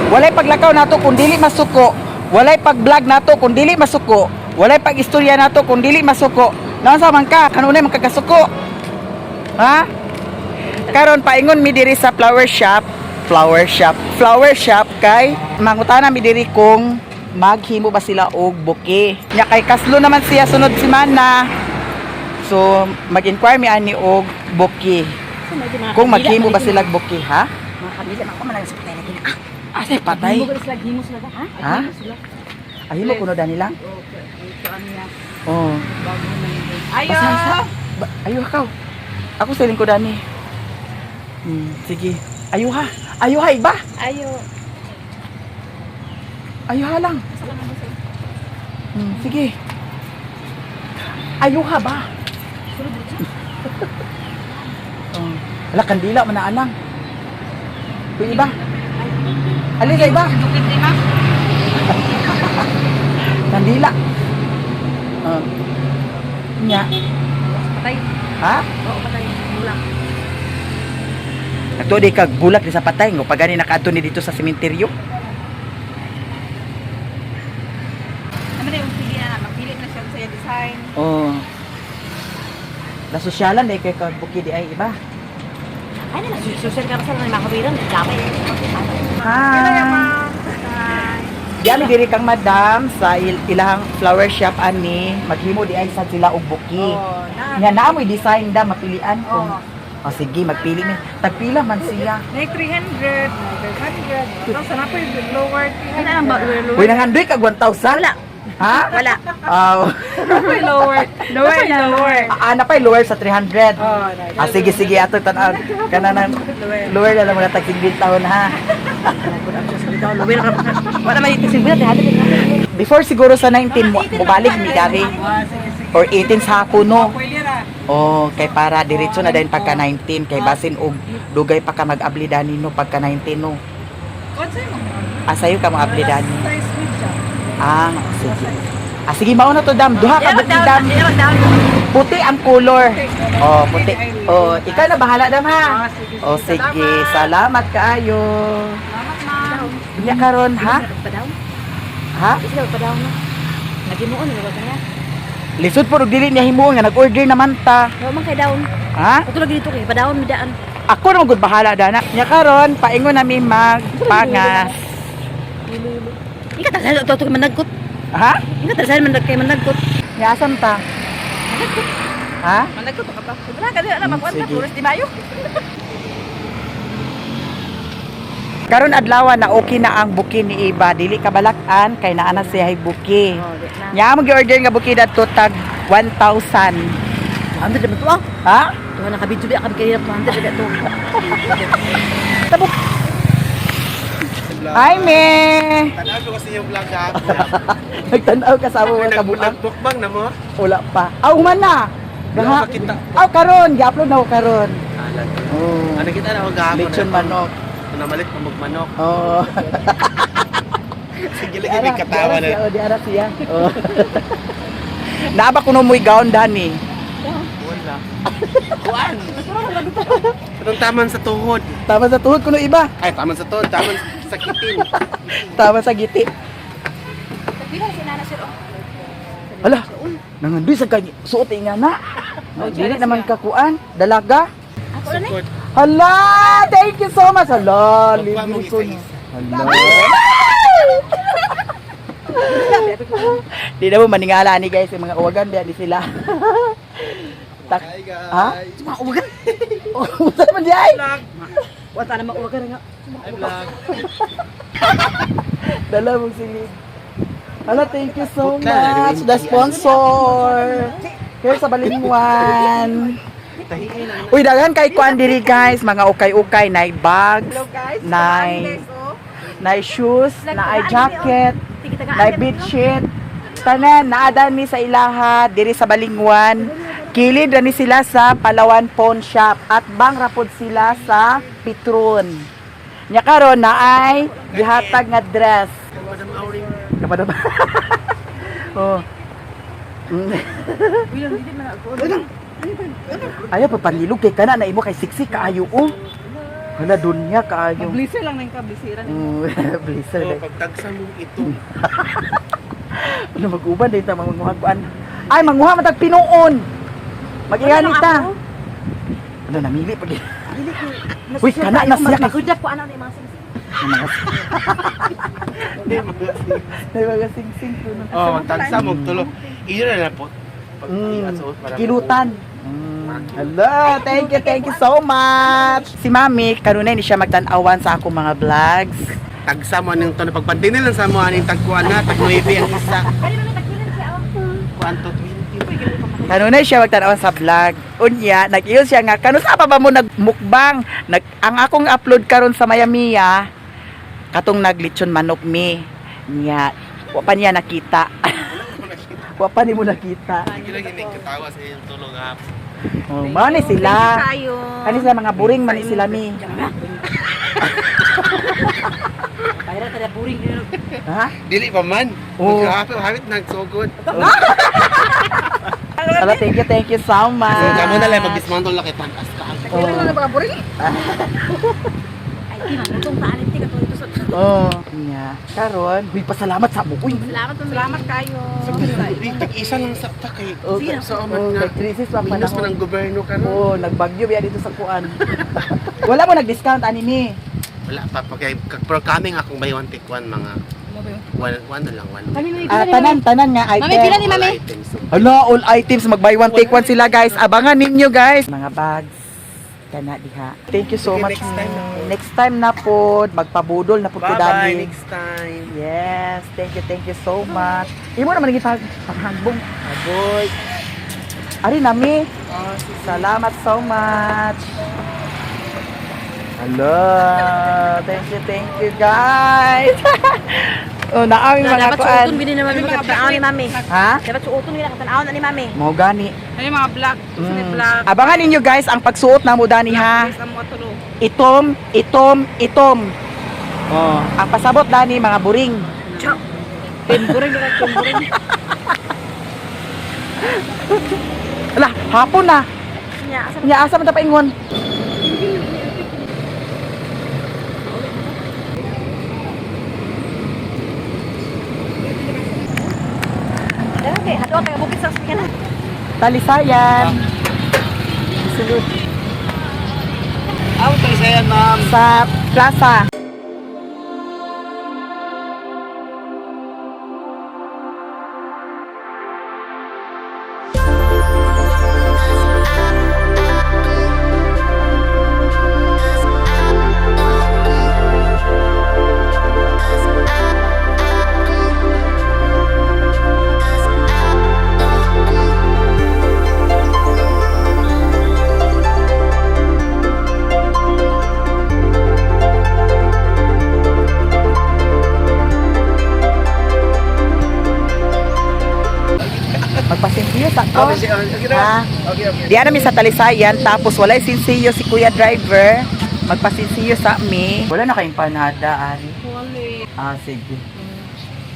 Walay paglakaw nato kung dili masuko. Walay pag-vlog nato kung dili masuko. Walay pag-istorya nato kung dili masuko. Naunsa man ka? Kanunay man kagasuko. Ha? Karon paingon mi diri sa flower shop, flower shop, flower shop kay mangutana mi diri kung maghimo ba sila og bouquet. Nya kay kaslo naman siya sunod semana. So mag-inquire mi ani og bouquet. Kung maghimo ba sila og bouquet, ha? Mga kabila, ako man lang sa patay lagi na. Ah, Asa patay? Himo sila, himo sila. Ha? Ha? Himo sila. Ay mo kuno dani lang. Oh. Ayo. Basta ayo ka. Ako sa lingkod ani. Sige. Ayo ha. Ayo ha iba. Ayo. Ayo ha lang. Sige. Ayo ha ba? Oh. Ala kandila man na anang. Kuy iba. Ali sa iba. Dukit di ma. Kandila. Oh. Nya. Patay. Ha? Oo, patay. Bulak. Ato di kag bulak di sa patay ngo pagani nakaadto ni dito sa sementeryo. Ano na yung pili na magpili na siya sa iya design. Oh. Nasosyalan eh kay kag buki di ay iba. Ay na, social ka pa sa mga kabiran, damay. Hi. Di ami diri kang madam sa ilahang flower shop ani maghimo di ay sad sila og buki. Oh, na. Nga naa mo'y design da mapilian kung Oh. Oh, sige, magpili mi. Tagpila man siya. May 300, may 500. Ito, sana po yung lower 300. Ano ang ba? Uy, nangandoy kag 1,000. Wala. Ha? Wala. Aw. Ano lower. Lower na. Lower. Ana pa lower sa 300. Oh, Ah, sige, sige, ato tan-aw. Kana lower na lang muna tag 50 taon ha. Wala man ito siguro, Before siguro sa 19 mo mobalik mi dari or 18 sa hapon no. Pwede ra. Oh, kay para diretso na din pagka 19 kay basin og dugay pa ka mag-abli dani no pagka 19 no. What's mo? Asayo ka mo-abli dani. Size medium. Ah, sige. Ah, sige mao na to dam. Duha ka buki dam. Puti ang color. Oh, puti. Oh, ikaw na bahala dam ha. Ah, sige, sige. Oh, sige. Salamat kaayo. Salamat, ma'am. Unya karon ha? Padaw. Ha? Sila padaw na. Nagimuon na ba kanya? Lisod po og dili niya himuon nga nag-order naman ta. Wa man kay down. Ha? Ato lagi dito kay padawn midaan. Ako naman gud bahala dana. Nya karon paingon nami magpangas. Ika tagal to to managkot. Ha? Ika tagal man kay managkot. Nya asam ta? Ha? Managkot ka pa. Wala ka na magkuan Sige. ta di mayo. Karon adlaw na okay na ang buki ni Iba. Dili ka balak-an kay naa na siya buki. Oh, di na. Nya among gi-order nga buki dadto tag 1,000. 200 naman to ah. Ha? Tuha na kabidyo bi kami kay 200 na to. Tabok. Hi, me. Tanaw ko kasi yung vlog gahapon. Nagtan-aw ka sa among kabuang. Nagmukbang na mo? Wala pa. Aw, human na. Wala Gaha. pa kita. Aw, karon, gi-upload na ko karon. Alan. Oh. Ano kita na ako gahapon? Lechon manok. Namalit pa magmanok. Oh. Sige lagi may katawa Di na. ara siya, oh, di ara siya. Oh. Naaba kuno mo'y gown dani. Wala. Kuan. Anong taman sa tuhod? Tama sa tuhod kuno iba. Ay, taman sa tuhod. Taman sa kitin. Tama sa giti. Pila si nana sir oh. Ala, nangandoy sa kanya. Suot nga na. Dili naman kakuan. Dalaga. Ako na ni. Sukot. Hala, thank you so much. Hala, Magpa libre mong ko. isa-isa. Hala. Di na mo maningala ni guys, yung mga uwagan diyan ni sila. Tak. Hi guys. Ha? Mga uwagan. Usa man di ay. Vlog. Wa ta na mauwagan nga. Hi vlog. Dala mong silid. Hala, thank you so Butla, much. The sponsor. Here sa Balingwan. Uy, daghan kay kuan diri guys, mga ukay-ukay, nay bags, nay nay shoes, naay jacket, nay bedsheet. Tanan naa ni sa ilaha diri sa Balingwan. Kilid ra ni sila sa Palawan Pawn Shop at bang rapod sila sa Petron. Nya karon naay gihatag nga dress. Madam Auring. Kapadam. Oh. Ayaw pa panlilog kay kana na imo kay siksi kaayo oh. Hala, dunya kaayo. Blizzard lang nang ka, blizzard. Blizzard. Oh, pagtagsa mo ito. Ano mag-uban dito manguha kuan. Ay, manguha man tag pinuon. Mag-iani ta. Ano namili pag. Uy, kana na siya kay Magudyak ko ano ni mga singsing. May mga sing-sing po. No? Oh, magtagsa mo tulo. Iyo na lang po. Pag para Kilutan. Hello, thank you so much. Si Mami, kanunay ni siya magtan-awan sa akong mga vlogs. Tagsa mo aning tono pagpantine lang sa mo aning tagkuan na tag 9 ang isa. Ay, mami, tagkilan siya oh. Kuan to 20. Kanunay siya magtan-awan sa vlog. Unya, nag-iyon siya nga, kanusa pa ba mo nagmukbang? Nag, ang akong upload karon sa Mayamiya, katong naglitsyon manok mi. Nya, wa pa niya nakita. Wa pa ni mo nakita. Hindi lang ini katawa sa iyong tulong ha. Oh, mao ni sila. Kayo. Kani sila mga buring man ni sila mi. Bayra kada buring yun. Ha? Dili pa man. Oo. Magkahapit hapit nagsugod. Hello, thank you so much. So kamo na lang mag-dismantle lang kay tagas ka. Oh. Wala na mga buring. Ay, di man, utong ta alit ti katong ito sa. Oh. Nya. Karon, huy pasalamat sa mo. Uy. Salamat, mami. Salamat kayo. Di tag isa lang sa ta kay. Oh, Sa oh, man nga. nag-crisis pa Minus man panahon. ang gobyerno karon. Oh, nagbagyo biya dito sa kuan. Wala mo nag-discount ani mi. Wala pa pa kay pero coming akong buy one take one mga one one na lang one. Mami, mami, Ah, pila ni tanan mami. tanan nga item. Mami, pila ni mami. All items. Hala, all items mag buy one take one sila guys. Abangan ninyo guys. Mga bags kana diha. Thank you so Sige, much. next time na po. Next time na po, magpabudol na po ko Bye bye dani. next time. Yes, thank you so much. Imo naman naging paghagbong. Agoy. Ari nami. Salamat so much. Hello. Thank you guys. Oh, naami mga Dapat kuan. suoton gini naman mga katanaw ni mami. Ha? Dapat suoton gini katanaw na ni mami. Mao gani. Ano yung mga black? Gusto ni black. Abangan ninyo guys ang pagsuot na mo dani ha. Sa mga tulo. Itom, itom, itom. Oh, ang pasabot dani mga buring. Timburing na timburing. Ala, hapon na. Nya, asa Nya asa man ta paingon? Dara kay hadto kay bukid sa sakyanan. Talisayan. Sulod. Aw, talisayan ma'am. Sa plaza. Magpasintiyo sa ko. Okay, okay na. Ha? Okay, okay. Diyan namin sa Talisayan, tapos walay sinsiyo si Kuya Driver. Magpasinsiyo sa mi. Wala na kayong panada, Ari. Ah, sige.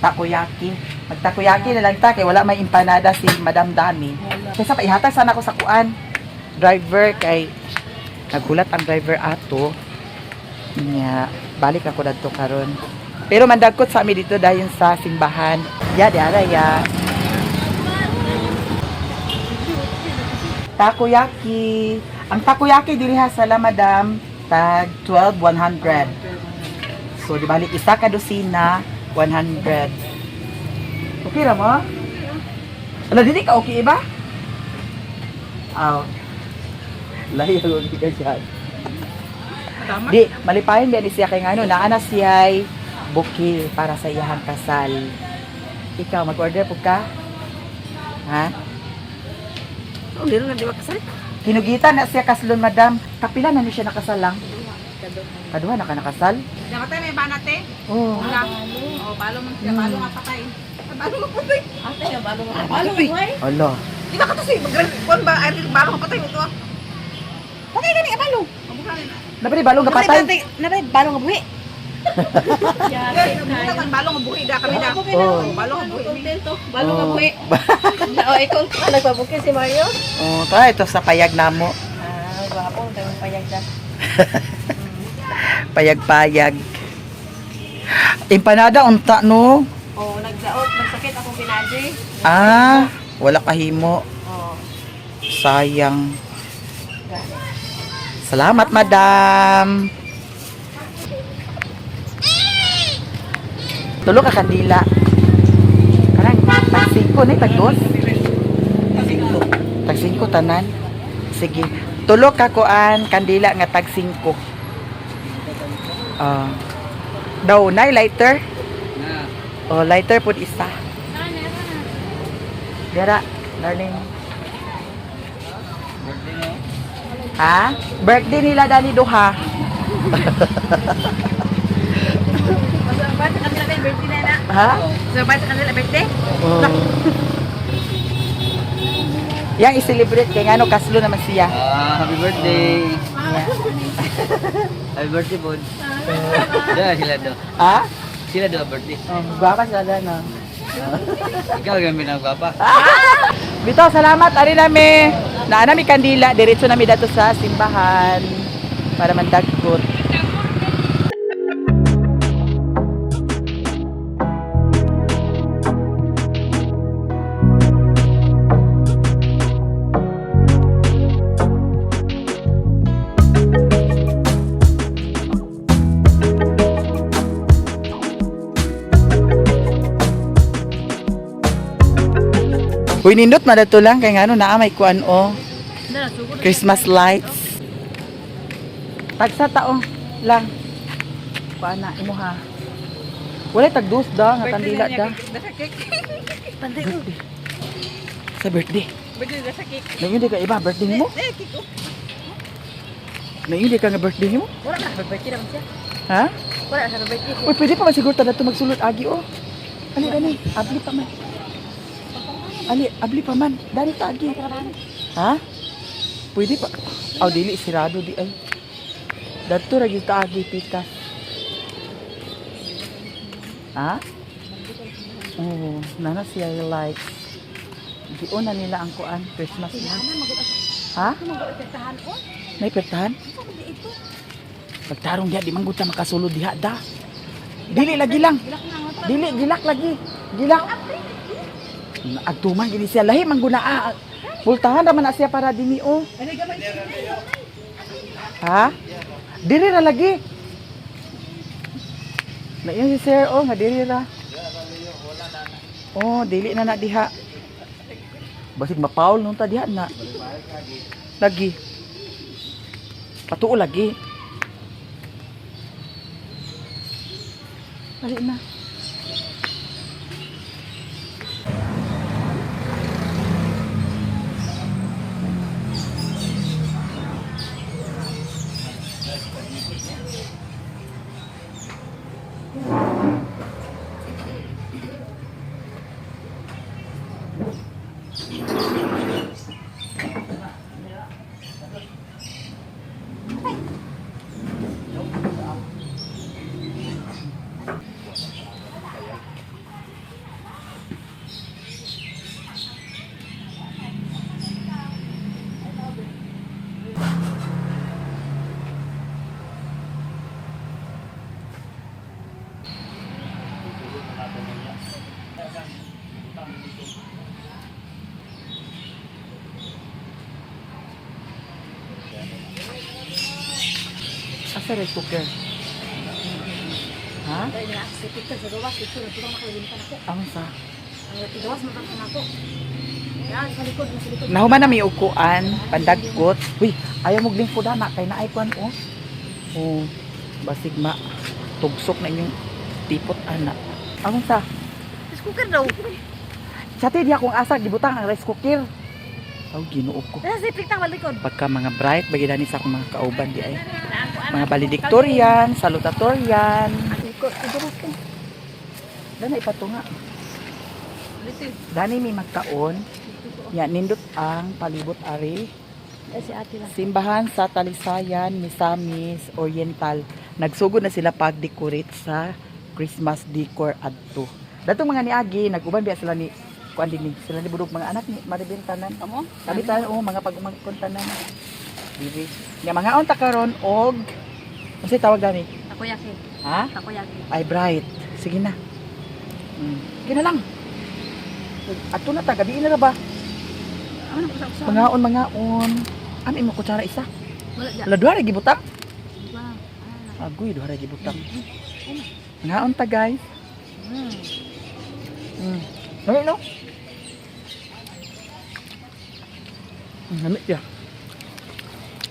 Takoyaki. Magtakoyaki na lang ta kay wala may empanada si Madam Dani. Kaysa paihatag sana ako sa kuan. Driver kay naghulat ang driver ato. Nya, balik ako dadto karon. Pero mandagkot sa ami dito dayon sa simbahan. Ya, di ara ya. Takoyaki. Ang takoyaki diri ha sala madam tag 12 100. So di balik isa ka dosina 100. Okay ra mo? Ala dili ka okay ba? Aw. Lahi ang ka siya. Di, malipayon biya ni siya kay ngano naa na siya'y bukil para sa iyahang kasal. Ikaw mag-order po ka? Ha? Oh, dili na di ba kasal? Kinugitan na siya kaslon, madam. Kapila na ni siya nakasal lang. Kaduha na ka nakasal? Dapat tayo may banate. Oo. Wala. Oh, balo man siya. Balo nga patay. Balo nga patay. Ate, balo nga. Balo nga. Alo. Di ba ka to si kuan ba? Ay, balo nga patay ito ah. Patay gani balo. Dapat di balong kapatay. Nabay balo nga buhi. Bukan balo nga buhi da kami da. Oh. Balo nga buhi. Kontento, balo nga buhi. Oh, ikaw ka nagpabukid si Mario. Oh, tara ito sa payag namo. Ah, gwapo, tayo payag da. Payag-payag. Empanada unta no. Oh, nagdaot, nagsakit akong kinaji. Ah, wala kahimo. Oh. Sayang. Salamat, madam. Tulo ka kandila. Karang tag 5 ni tag 2. Tag 5 tanan. Sige. Tulo ka kuan kandila nga tag 5. Ah. Daw nay lighter. Oh, lighter pud isa. Dara, darling. Ha? Birthday nila dani duha. Ba sa kanila may birthday na na. Ha? So ba sa kanila birthday? Oh. Yang i-celebrate kay ngano kaslo naman siya. Ah, happy birthday. Yeah. Happy birthday, Bod. Da, sila do. Ha? Sila do birthday. Oh, gwapa sila na. Ikaw yung pinagwapa. Bitaw, salamat ari nami. Naa nami kandila, diretso nami dato sa simbahan para mandagkot. Uy, nindot na dato lang kay ngano naa may kuan o. Christmas lights. Tagsa tao lang. Kuan na imo ha. Wala tag dos da nga kandila da. Nasa cake. Birthday. Sa birthday. Birthday na sa cake. Ngayon di ka iba birthday nimo? Eh, cake oh. Ngayon di ka nga birthday nimo? Wala na birthday naman siya. Ha? Wala na birthday. Uy, pwede pa man siguro ta dato magsulod agi oh. Ali dani, abli pa man. Ali, abli pa man. Dani ta agi. Ha? Pwede pa. Aw dili sirado di ay. Dadto ra gyud ta agi pikas. Ha? Oh, nana siya likes. Giuna nila ang kuan Christmas na. Ha? May pertahan? Pagtarong diha di man gud ta makasulod diha da. Dili lagi lang. Dili gilak lagi. Gilak. Agtuman gini siya lahi man guna ah. Pultahan ra man na siya para dinhi oh. Ha? Diri ra lagi. Na si sir oh nga diri ra. Oh, dili na na diha. Basig mapaul nung ta diha na. Lagi. Patuo lagi. Dali na. Asa rice cooker? Ha? Dahil na sa picture sa gawas, picture tulong nakalimutan ako. Ang sa? Ang gawas man ako. Yan, sa likod, sa likod. Nahuman na may upuan, pandagkot. Uy, ayaw mo lingkod na kay naay kuan oh. Oh, basig ma tugsok na inyong tipot ana. Ang sa? Rice cooker daw. Sa ti diha kung asa gibutang ang rice cooker. Aw, Ginoo ko. Nasa sa picture malikod. Pagka mga bright bagay dani sa akong mga kauban di ay. Mga valedictorian, salutatorian. Likod, gawas ko. Dani ipatunga. Dani may magkaon. Ya nindot ang palibot ari. Si ate lang. Simbahan sa Talisayan, Misamis Oriental. Nagsugod na sila pag-decorate sa Christmas decor adto. Datong mga niagi, nag-uban biya sila ni kuan din ni sila ni budok mga anak ni Maribel tanan. Kamo? Kami tanan oh, mga pag-umangkon tanan. Dili. Nya mga unta karon og unsay tawag gani? Takoyaki. Ha? Takoyaki. Ay, bright. Sige na. Sige na lang. Ato na ta, gabi na ra ba? Ano ko sa Mangaon, mangaon. Ano imo kutsara isa? Wala dyan. Wala, duha ra gibutang. Wow. Agoy, duha ra gibutang. Mangaon ta, guys. Lami, no? Lami siya.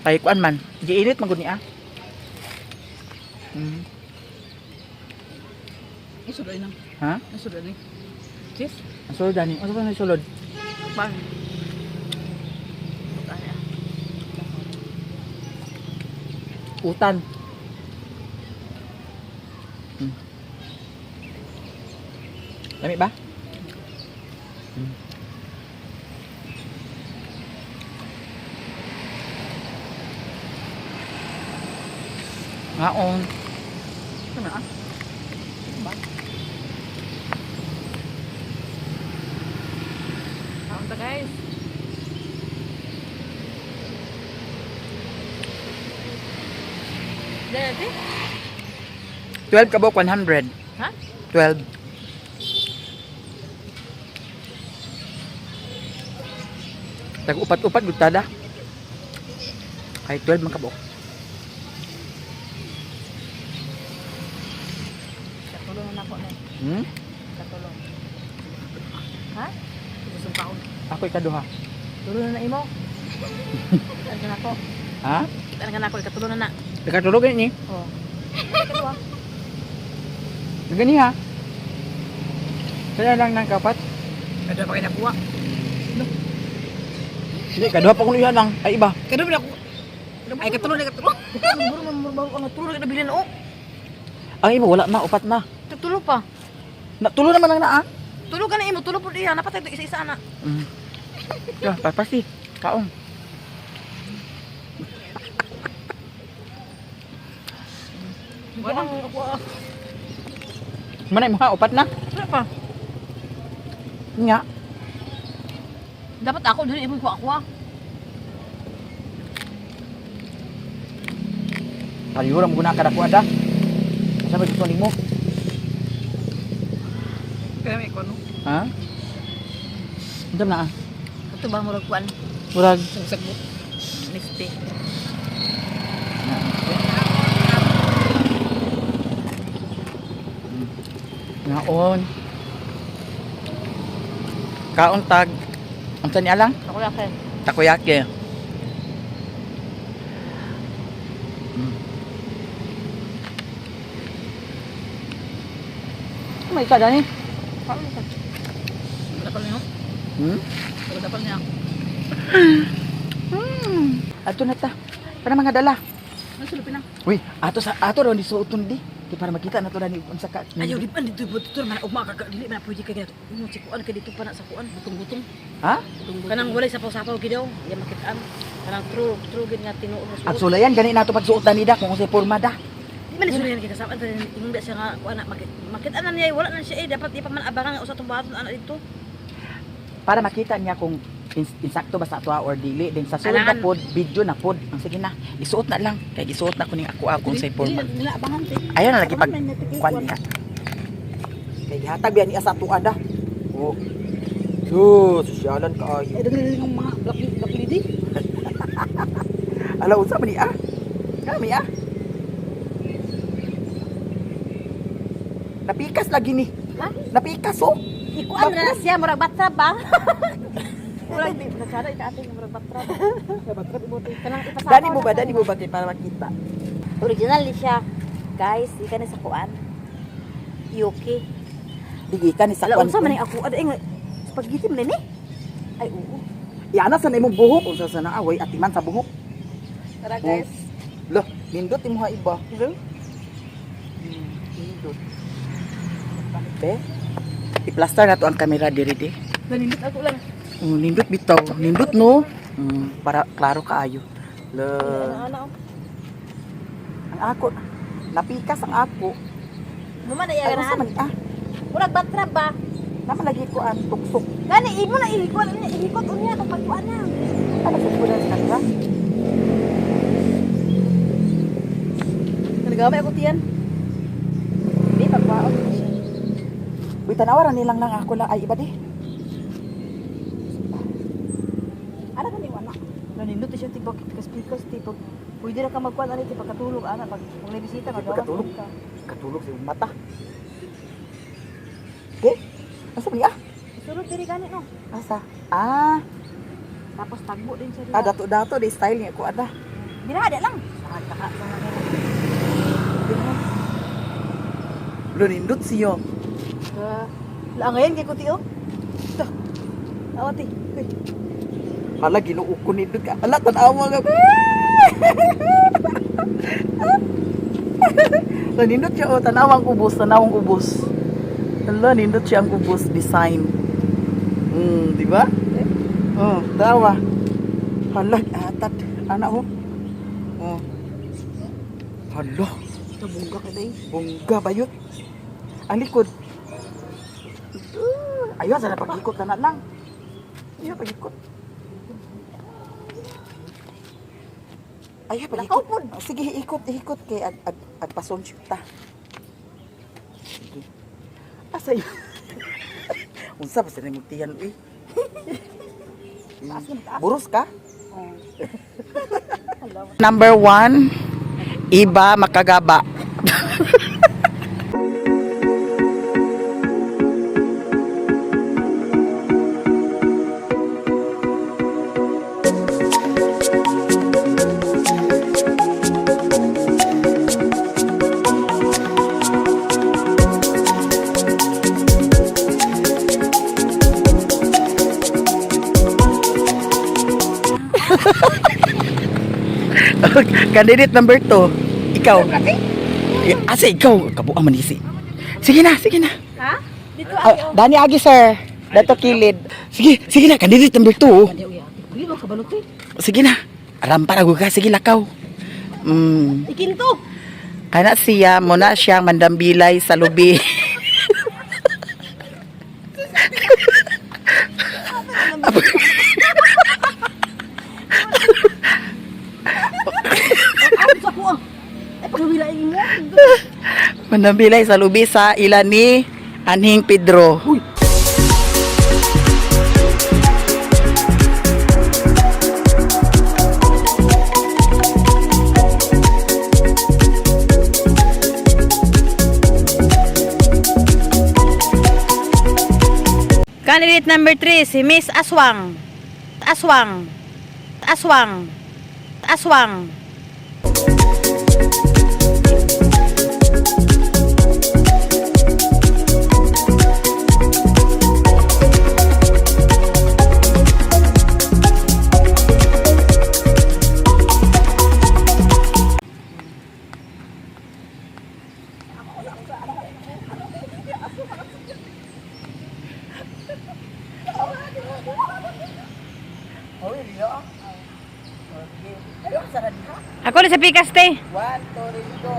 Ay, kuan man. Giinit man gud niya. Isulod na. Ha? Isulod ni. Sis? Ang sulod ani. Ano ba ang sulod? Bang. Utan. Lami ba? Ngaon. Ano ah? Kaon ta, guys. Dati? 12 ka buok, 100. Ha? 12. Tag upat-upat gud tada. Ay 12 man ka buok. Katulong na ako na. Hmm? Katulong. Ha? Gusto kaon. Ako ikaduha. Tulong na na imo. Kitaan ka na ako. Ha? Kitaan ka na ako. Ikatulong na na. Ikatulog ni. Oh. Ikaduha. Gani ha. Kaya lang nang kapat. Kada pa kay nakuha. Hindi, kaduha pa kuno yan lang. Ay iba. Kada pa nakuha. Ay katulong na katulong. Muro man muro ang tulong na bilin oh. Ang iba wala na, upat na. Tulo pa. Na, tulo naman lang na ah. Tulo ka na imo. Tulo po diya. Napatay ito isa-isa na. Ya, pasti. Kaon. Wala nakuha. Manay mo ha, upat na. Wala pa. Nga. Dapat ako dili imo ko ako ah. Palihura mo guna ka dako ada. Asa ba gusto nimo? Kaya may kuno. Ha? Unsa na ah? Ito ba murag kuan? Murag Sagsag mo. Miste. Ngaon. Kaon tag. Unsa ni alang? Takoyaki. Takoyaki. May isa dani. Wala pa niyo. Wala pa niya. Ato na ta. Para mga dala. Ano sulupin na? Uy, ato sa ato ron di suoton di. Di para makita na to dani unsa ka. Ayaw di pa dito dito man ugma ka dili man pwede kay ganito. Mo si kuan kay dito pa na sa kuan butong-butong. Ha? Kanang walay sapaw-sapaw gid daw, ya makitaan. Kanang true true gid nga tinuod mo At suot. sulayan gani nato pagsuot dani da kung unsay porma da. Di man sulayan kay kasama ta ingon ba siya nga kuan na makitaan na niya wala na siya eh dapat di pa man abangan nga usa tong buhaton ana dito. Para makita niya kung insakto ba sa ato or dili. Then sa sulod na Kailangan- pod, video na pod. Ang sige na, isuot na lang. Kay gisuot na ko ning ako ako unsay porma. Nila abangan te. Ayaw na lagi pag kuan diha. Kay gihatag biya niya sa ato ada. Oh. So, sosyalan kaayo. Ay daghan ng mga black black lady. Ala unsa man ni ah? Kami ah. Napikas lagi ni. Ha? Napikas oh. Ikuan na na siya murag batra ba? Murag di kasada ita ating murag batra. Batrap imo te. Kanang ipasapaw. Dani mo ba? Dani mo ba kay para makita? Original ni siya. Guys, ika ni sa kuan. Yuki. Digi ka ni sa Ala kuan. unsa man ni ako ada nga spaghetti man ni? Ay oo. Yana sa na imong buhok unsa sa na away atiman sa buhok. Tara guys. Lo, nindot imo ha iba. Nindot. Be. I-plaster na to ang kamera diri di. Nanindot ako lang. Oh, nindot bitaw. Nindot no. Para klaro kaayo. Le. Ano ano? Ang ako napikas ang ako. Muma na iya Ay, unsa ganahan. man ni ah? Murag batra ba? Naman lagi ko ang tuksok. Gani imo na ihikot unya ihikot unya kung pagkuan na. Ano sa kudan sa kamera? Nagaway ako tiyan. Uy, tanawa ra nilang lang ako lang ay iba di. Ana ka ni wala. Nanindot siya tibok pikas-pikas tibok. Pwede ra ka magkuan ani ti pagkatulog ana pag pag may bisita Di magawas pagkatulog. ka. Katulog sa imong mata. Okay? Asa ba ah? Sulod diri gani no. Asa? Ah, Tapos tagbo din siya ah dira. dato-dato di style niya ko ada. Dira di lang. Saka sa mga Lunindot siyo. Laangayan kay kuti oh. Ito. Awati. Uy. Hala, Ginoo ko nindot ka. Hala, tan-awa ka. Hala, nindot siya oh, tanawang ubos, tanawang ubos. Hala, nindot siya ang ubos design. Di ba? Oh, tawa. Hala, atad. Ana oh. Oh. Hala, Ito bungga ka day. bongga bayot. Ang likod. Ayun, sana pag-ikot na na lang. Ayun, pag-ikot. Ayun, pag-ikot. Sige, ikot, ikot kay ag ag agpason ta. Sige. Asa yun? Unsa ba sa nimong tiyan uy? Buros ka? Number 1, iba makagaba. Candidate number 2, ikaw. Asa ikaw? Kabuang manisi. Sige na, sige na. Ha? Dito Ah, Dani agi sir. Dato kilid. Sige, sige na candidate number 2. Uy, mo kabalot eh. Sige na. Rampa ra ka, sige lakaw. Ikinto. Kana siya mo na siyang mandambilay sa lubi. Ako sa kuang. Ay pagwila mo. Mandambilay sa lubi sa ila ni Anhing Pedro. Candidate number 3 si Miss Aswang. Aswang. Aswang. Aswang. Ako ni sa pikas te. One, two, three, go.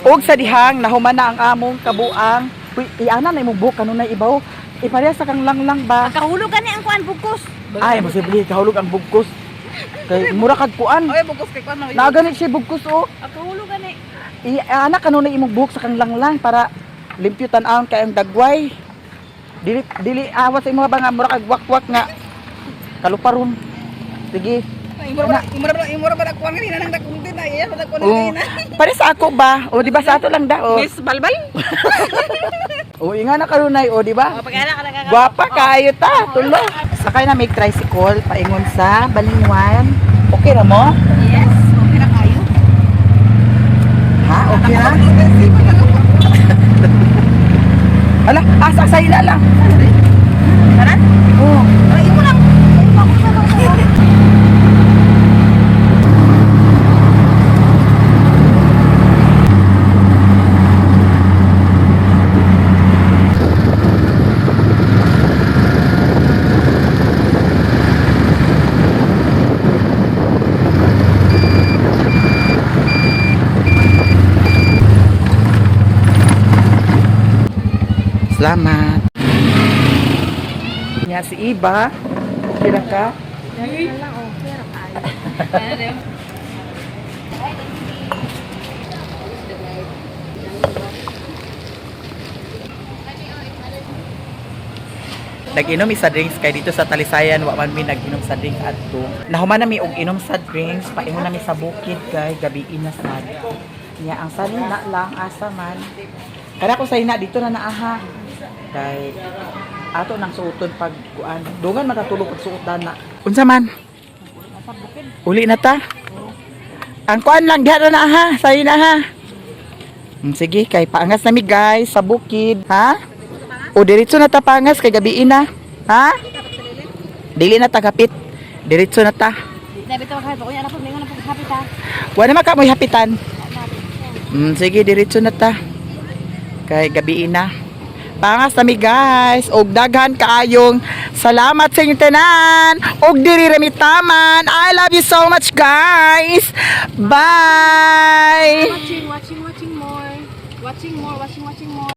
Og sa dihang nahuman na ang among kabuang. Uy, iana na imong buhok kanunay ibaw. Iparehas sa kang langlang ba? Kahulog ka ni ang kuan bugkos. Ay, posible kahulog ang bugkos. Kay mura kag kuan. Oy, bugos kay kuan. Naganit siya bugkos oh. Kahulog ka ni. Iana kanunay imong buhok sa kang langlang para limpyo tan-awon kay ang dagway. Dili dili awas sa imong ba nga mura kag wakwak nga kaluparon. Sige. Imura ba kuan kanina nang dakong din na iya ba kuan Oh, pare sa ako ba? O di ba sa ato lang da? O. Miss Balbal. O inga na kanunay o di ba? Oh, pag-ala ka na Gwapa kayo ta, tulo. Sakay na make tricycle paingon sa Balingwan. Okay ra mo? Yes, okay na kayo. Ha? Okay ra? Ala, asa sa ila lang. Tara. Oh. Ay, imo lang. Imo ako sa Salamat. Nya si Iba. Happy ra ka? Nag-inom sa drinks kay dito sa Talisayan, wa man mi nag-inom sa drinks adto. Nahuman na mi og inom sa drinks, paingon na mi sa bukid kay gabi na sad. Nya ang sanina lang asa man. Kada ko sa ina dito na naaha. Kay ato nang suoton pag kuan. Dungan makatulog pag suot na. Unsa man? Uli na ta. Ang kuan lang diha na naaha, sa ina ha. Sige, kay paangas na mi guys sa bukid, ha? O diretso na ta pangas kay gabi na. Ha? Dili na ta kapit. Diretso na ta. Na bitaw ka ko na po mingon na po hapit ha. Wala man ka mo'y hapitan. Sige, diretso na ta. Kay gabi na. Pangas na mi guys. Og daghan kaayong salamat sa inyong tanan. Og diri ra mi taman. I love you so much, guys. Bye. Watching, watching, watching more. Watching more, watching, watching more.